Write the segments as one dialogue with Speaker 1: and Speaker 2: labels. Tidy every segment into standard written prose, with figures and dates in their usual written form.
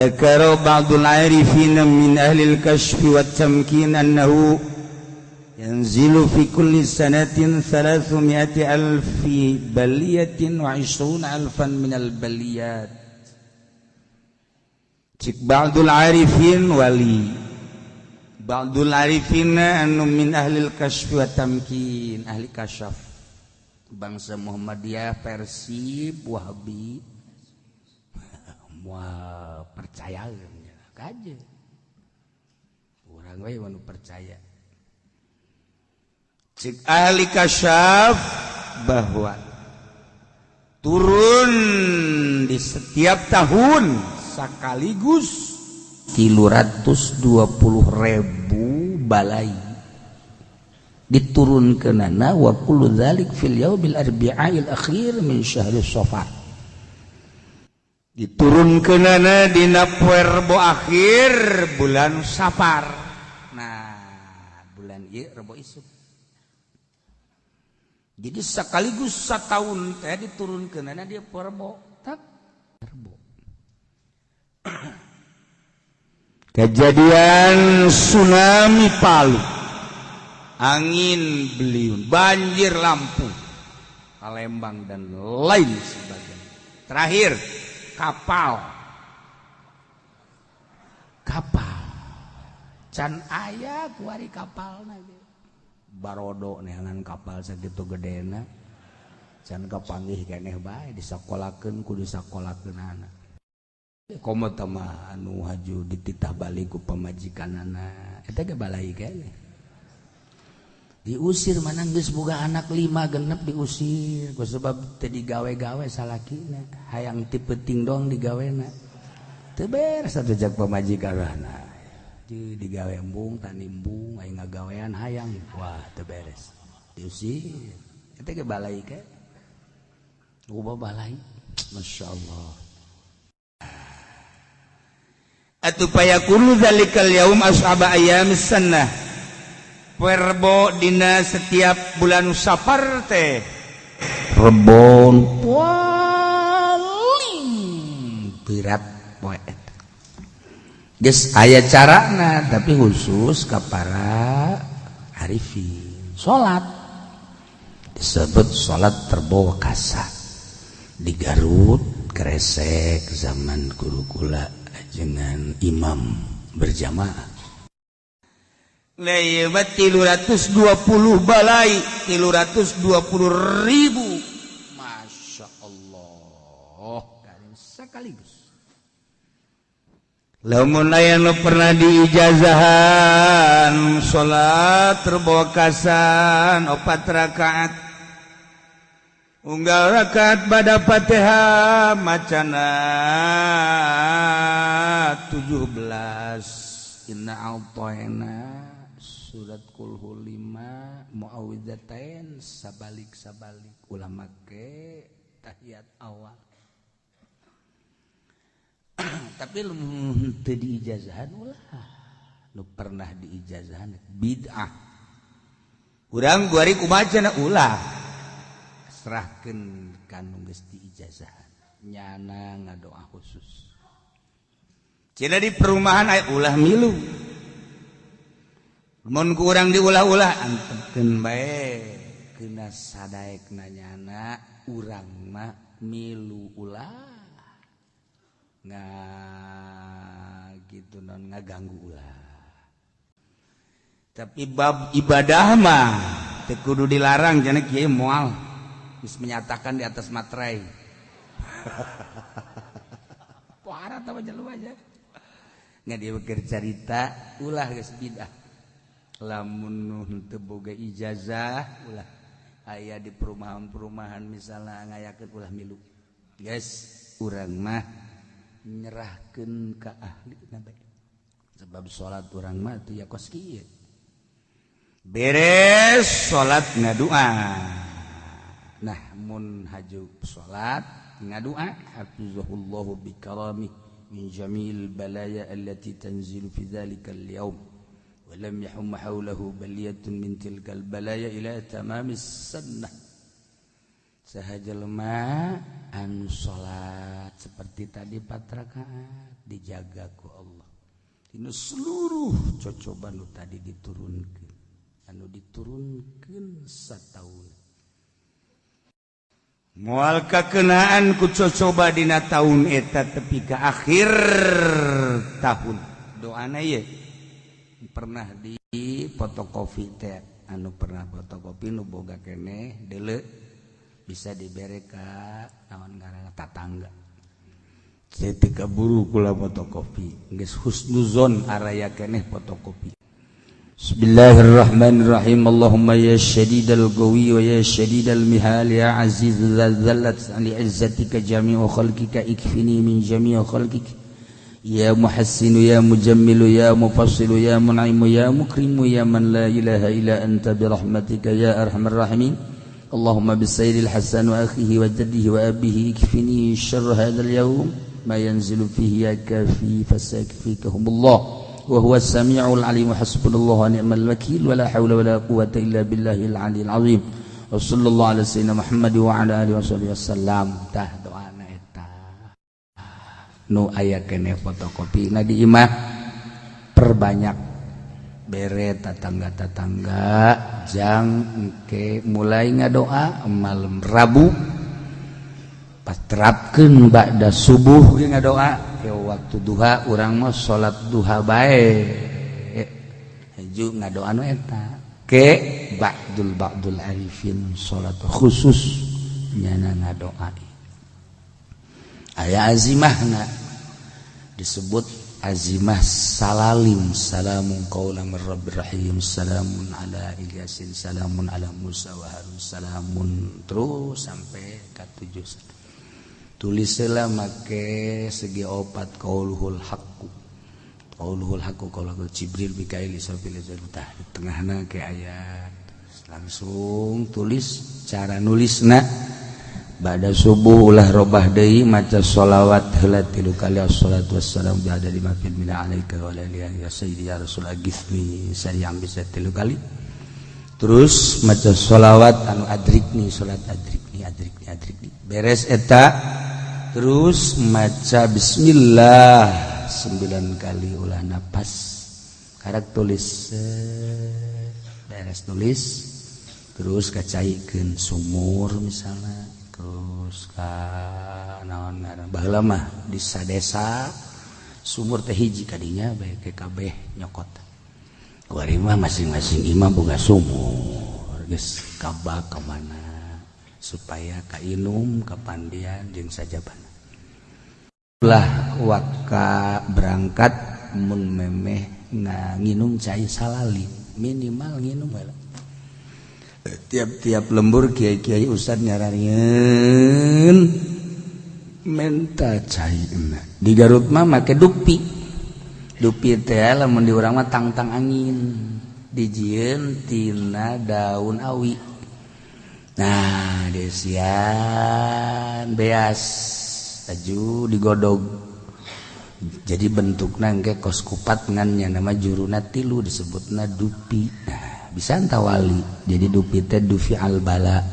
Speaker 1: Dzakara ba'dul arifin min ahli al-kashf wa tamkin annahu yanzilu fi kulli sanatin 300 alfi baliyatin wa 20 alfan min al-baliyat. Cik ba'dul arifin, wali ba'dul arifin anu min ahli al-kashf wa tamkin, ahli kasyaf, bangsa Muhammadiyah versi Wahabi, moal percaya kaje urang we nu percaya. Cik ahli kasyaf bahwa turun di setiap tahun sekaligus 320 ribu balai diturunkeunana, wa kullu dzalik fil yaumil arbi'il akhir min syahri Safar. Diturunkeunana dina poe Rebo akhir bulan Safar. Nah, bulan ieu Rebo isuk. Jadi sekaligus setahun teh diturunkeunana dia poe Rebo, tak Rebo. Kejadian tsunami Palu, angin beliung, banjir Lampung, Palembang, dan lain sebagainya. Terakhir kapal, kapal can aya kuari kapal barodo neangan kapal sakitu gedena can kapanggih keneh bae. Disakolakeun, kudu disakolakeun anak. Komo mah anu haju dititah balik ku pamajikanana, eta ge balai keneh. Diusir mana geus boga anak lima genep diusir ku sebab teu digawe-gawe salakina, hayang ti peuting doang digawena, teu beres atuh jak pamajikanana. Di digawe embung, tani embung, aing ngagawean hayang, wah, teu beres, diusir. Eta ge balai ke loba balai, Masya Allah. Atuh fayakunu dzalikal yaum as'aba ayyamis sanah. Rebo dina setiap bulan Safar teh rebon paling berat poe eta. Geus aya carana, tapi khusus ka para arifin. Salat disebut salat Rebo Kasa di Garut Kresek zaman guru kula dengan imam berjamaah lewat 320 balai, 320 ribu, Masya Allah, sekaligus. Lamun aya nu pernah diijazahan salat Rebo Kasan opat rakaat, unggal rakaat pada Fatihah macana 17 Inna a'thaina, surat kulhu 5, muawwidzatain sabalik sabalik, ulah make tahiyat awal. Tapi lu teu diijazahan ulah. Nu pernah diijazahan bid'ah. Urang guari kumaha cenah, ulah, serahkeun ka nu geus diijazahan, nyana ngadoa khusus. Cenah di perumahan aya, ulah milu. Mun ku urang diulah-ulah, antepkeun bae, keuna sadaekna nyana. Urang mah milu ulah nggak gitu non ngaganggu ulah. Tapi bab ibadah mah teu kudu dilarang cenah kiai, moal geus menyatakan di atas materai. Parah tah jelema aja nggak dia cerita. Ulah, geus bidah. Lamun teu boga ijazah ulah. Aya di perumahan-perumahan misalnya ngayakeun, ulah milu. Guys, urang mah nyerahkeun ka ahli bae, sebab salat urang mah teu ya kos kieu. Beres salat ngadua. Nah, mun haju salat ngadua, hafizahullahu bikarami min jamil balaya allati tanzilu fi dhalika al-yawm wa lam yahum hawlahu baliyatun min tilkal balaya ila tamamis sunnah. Saha jelema anu salat seperti tadi 4 rakaat dijaga ku Allah. Dina seluruh cocoba nu tadi diturunkeun, anu diturunkeun sataun. Moal kakenaan ku cocoba dina taun eta tepi ka akhir tahun. Doana ye pernah di fotokopi teh, anu pernah fotokopi nu boga keneh deuleu bisa dibere ka naon ngaranna tatangga. Ketika buru kula fotokopi geus husnuzon araya keneh fotokopi. Bismillahirrahmanirrahim. Allahumma ya syadidal qawi wa ya syadidal mihal ya aziz dzallat li izzatika jami'u khalqika ikfini min jami'i khalqika ya muhassinu ya mujammilu ya mufassilu ya mun'imu ya mukrimu ya man la ilaha illa anta bi rahmatika ya arhamar rahimin. Allahumma bisayyidil hasan wa akhihi wa jaddihi wa abihi ikfini syarra hadzal yaum ma yanzilu fihi ya kafi fasakfikahumullah wa huwa as-sami'ul 'alim. Hasbunallahu wa ni'mal wakil wa la haula wa la quwwata illa billahil 'aliyil 'azim. Wa sallallahu ala sayyidina Muhammad wa ala alihi washabihi wasallam. Tah doana eta nu aya keneh fotokopi na di imah, perbanyak bere tatangga-tatangga jang engke mulai ngadoa malam Rabu paterapkeun ba'da subuh ge ngadoa ke waktu duha. Urang mah salat duha bae haju ngadoa nu eta ke ba'dul arifin salat khusus nyana ngadoa aya azimahna disebut azimah salalim. Salamun qaulan mir rabbir rahim, salamun ala Ilyasin, salamun ala Musa wa Harun, salamun terus sampai ka 7. Tulislah make segi opat qauluhul haqqu, qauluhul haqqu qauluhul Jibril Mikail Israfil tah di tengahna ke ayat langsung tulis cara nulisna. Ba'da subuh ulah robah deui maca sholawat heula 3 kali. Assalatu wassalamu bi adadi ma fil mila alaika wa alihi ya sayyidi ya rasul agithni sari'an bisa 3 kali. Terus maca sholawat anu adrikni, salat adrikni adrikni adrikni. Beres eta terus maca bismillah 9 kali ulah napas karak tulis. Beres tulis terus kacaikeun sumur misalnya, terus ka naon ngaran baheula mah di sadesa sumur teh hiji kadinya bae ke kabeh nyokot. Kuari mah masing-masing imah boga sumur geus kabak ka mana supaya kainum kapandian jeung sajabana. Ulah waka berangkat mun memeh nginum cai salalim minimal nginum heula. Tiap-tiap lembur kiai-kiai ustad nyararieun menta cai. Di Garut mah make dupi. Dupi teh lamun di urang mah tangtang angin dijieun tina daun awi. Nah desian beas aju digodog jadi bentukna engke kos kupat ngan nya nama juruna 3 disebutna dupi. Nah bisa tawali jadi dupi teh dufi al bala,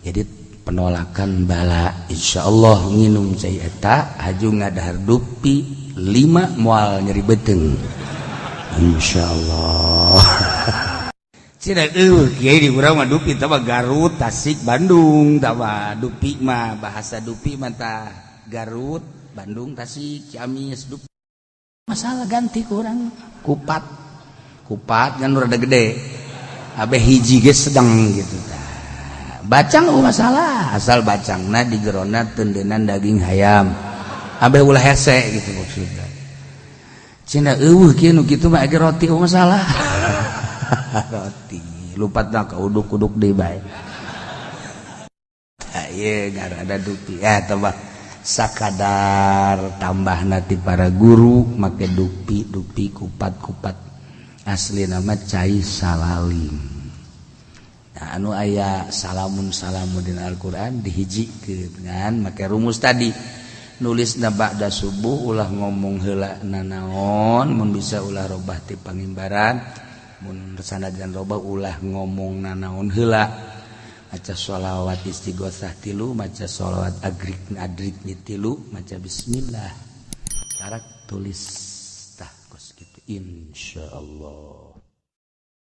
Speaker 1: jadi penolakan bala. Insyaallah nginum cai eta haju ngadahar dupi 5 moal nyeri beuteung insyaallah. Cina eueuh kiai di urang mah dupi tah Garut, Tasik, Bandung tah dupi mah, bahasa dupi mah tah Garut, Bandung, Tasik, Ciamis dupi. Masalah ganti ku urang kupat. Kupat kan rada gede abe hiji ge sedang gitu tah. Bacang eueuh masalah asal bacangna di jerona tendenan daging hayam abe ulah hese gitu maksudna. Cina eueuh kieu nu kitu mah age roti eueuh masalah. Roti lupatna ka uduk-uduk deui bae. Tah ieu ngaranna dupi ya tambah sakadar tambahna ti para guru make dupi dupi kupat-kupat asli nama cai salalim. Nah, anu aya salamun salamun dina Al-Qur'an dihijikeun ngan make rumus tadi nulis na ba'da subuh ulah ngomong heula nanaon mun bisa ulah robah ti pangimbaran mun sanajan robah ulah ngomong nanaon heula. Maca sholawat istighosah tilu, maca sholawat agrik adrikni tilu, maca bismillah. Karak tulis tah kos kitu, insyaallah.